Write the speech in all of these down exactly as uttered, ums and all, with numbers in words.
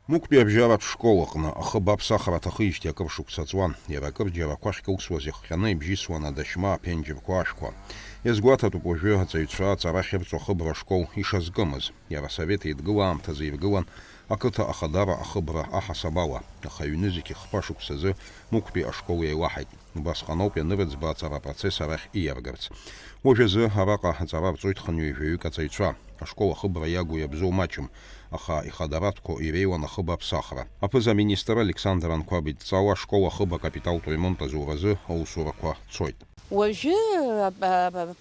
Мықәтәи абжьаратә школ аҟны ахыб аԥсахра аҭахижьҭеи акыр шықәса ҵуан. Иара акырџьара ақәа ахькылсуаз ихҟьаны ибжьысуан адашьма аԥенџьырқәа ашәқәа. Иазгәаҭатәуп уажәы аҵаҩцәа аҵара ахьырҵо ахыбра ашкол ишазкымыз. Иара Асовет Еидгыла аамҭазы иргылан ақыҭа ахадара ахыбра аҳасабала, аха ҩнызқь хԥа шықәсазы Мықәтәи ашкол еилаҳаит. Убасҟаноуп ианырыӡба аҵара апроцесс арахь ииаргарц. Уажәазы араҟа аҵара рҵоит хынҩажәаҩык аҵаҩцәа. Ашкол ахыбра иагу иабзоу маҷым, аха ихадаратәқәоу иреиуан ахыб аԥсахра. Аԥыза-министр Александр Анқәаб идҵала ашкол ахыб акапиталтә ремонт азуразы аусурақәа цоит. Уажәы, а, а, а,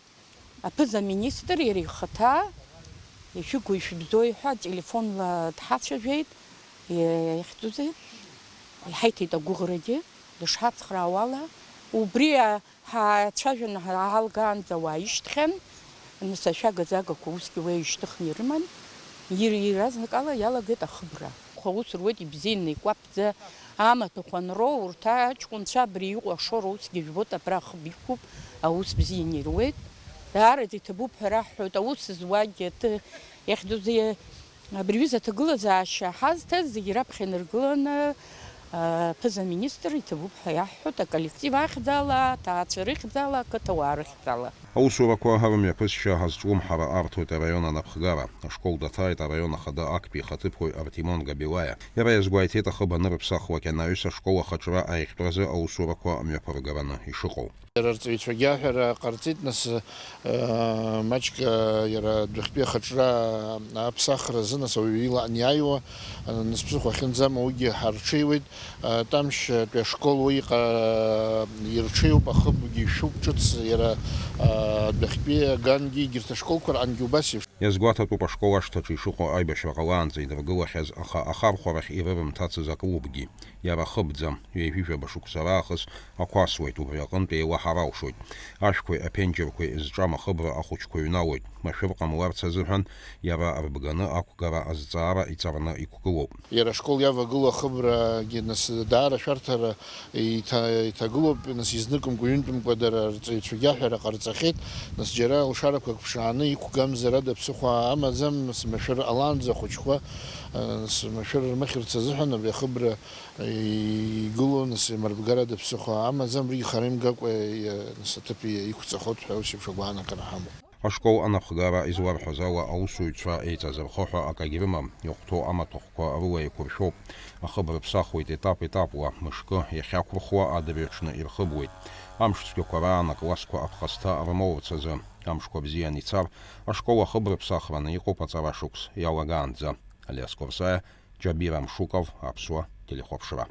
аԥыза-министр иара ихаҭа, ишәыгу ишәыбзои ҳәа, ателефонла дҳацәажәеит, иахьӡузеи, иҳаиҭеит агәыӷрагьы, дышҳацхраауала, убри, а, ҳаацәажәаны ҳаалгаанӡа уааишьҭхьан, нас ашәага-загақәа усгьы уа ишьҭыхны ирыман, ир-, иаразнакала иалагеит ахыбра. Аус руеит ибзианы, икәаԥӡа, амаҭәахә анроу, урҭ аҷкәынцәа абри иҟоу ашоура усгьы жәбоит, абра ахыб иқәуп, аус бзианы ируеит. Даараӡа иҭабуп ҳәа раҳҳәоит, аус зуагьы, аҭы-, иахьӡузеи, абри аҩыза аҭагылазаашьа ҳазҭаз зегьы раԥхьа инаргыланы, а, аԥыза-министр иҭабуп ҳәа иаҳҳәоит, аколлектив ахьӡала, аҭаацәа рыхьӡала, ақыҭауаа рыхьӡала. Аусурақәа рымҩаԥысшьа азҿлымҳара арҭоит араион анапхгара. Ашкол даҭааит араион ахада актәи ихаҭыԥуаҩ Артемон Габилаиа. Иара иазгәеиҭеит, ахыб анырыԥсахлак анаҩс ашкол ахаҿра аиӷьтәразы аусурақәа мҩаԥыргараны ишыҟоу. Иара арҵаҩцәагьы аҳәара ҟарҵеит, нас, э, маҷк, э, иара адәахьтәи ахаҿра аԥсахра азы, нас, ауаҩы ила аниааиуа, э, нас ԥсыхәа ахьынӡамоугьы ҳарҽеиуеит. Тамшьтәи ашкол уи иҟа-, ирҽеиуп, ахыбгьы ишәуп ҿыц, иара, а, адәахьтәи агангьы, егьырҭ ашколқәа рҟынгьы убас еиԥш. Иазгәаҭатәуп ашкол ашҭаҿы ишыҟоу аибашьра ҟалаанӡа идыргылахьаз, аха ахархәарахь ирырымҭацыз аклубгьы. Иара хыбӡам, ҩажәижәаба шықәса раахыс ақәасуеит, убри аҟынтә еилаҳар алшоит. Ашәқәеи аԥенџьырқәеи зҿам ахыбра ахәыҷқәа ҩналоит. Машәыр ҟамларц азыҳәан иара рбганы ақәгара азҵаара иҵарны иқәгылоуп. Иара ашкол иавагылоу ахыбрагьы, нас, даара ашәарҭара иҭа-, иҭагылоуп, нас, изныкымкәа, ҩынтәымкәа дара рҵаҩцәагьы аҳәара ҟарҵахьеит, нас, џьара лшарақәак ԥшааны иқәгамзар ада ԥсыхәа амаӡам, нас, машәыр ҟалаанӡа ахәыҷқәа, нас, машәыр рмыхьырц азыҳәан абри ахыбра игылоу, нас, имырбгар ада ԥсыхәа амаӡам, ригьы хара имгакәа, нас, аҭыԥ иқәҵахоит ҳәа ус еиԥш агәаанагара ҳамоуп. Ашкол анапхгара изларҳәаз ала, аусзуҩцәа еиҵазырхо ҳәа акагь рымам, иахәҭоу амаҭәахәқәа рыла еиқәыршәоуп. Ахыб рыԥсахуеит етап-етапла, мышкы иахьақәырхуа адырҩаҽны ирхыбуеит. Амш цәгьақәа раан аклассқәа аԥхасҭа рмоурц азы, амшқәа бзианы ицар, ашкол ахыб рыԥсахраны иҟоуп аҵара шықәс иалагаанӡа. Алиас Қәарсаиа, Џьабир Амшуков, Аԥсуа телехәаԥшра.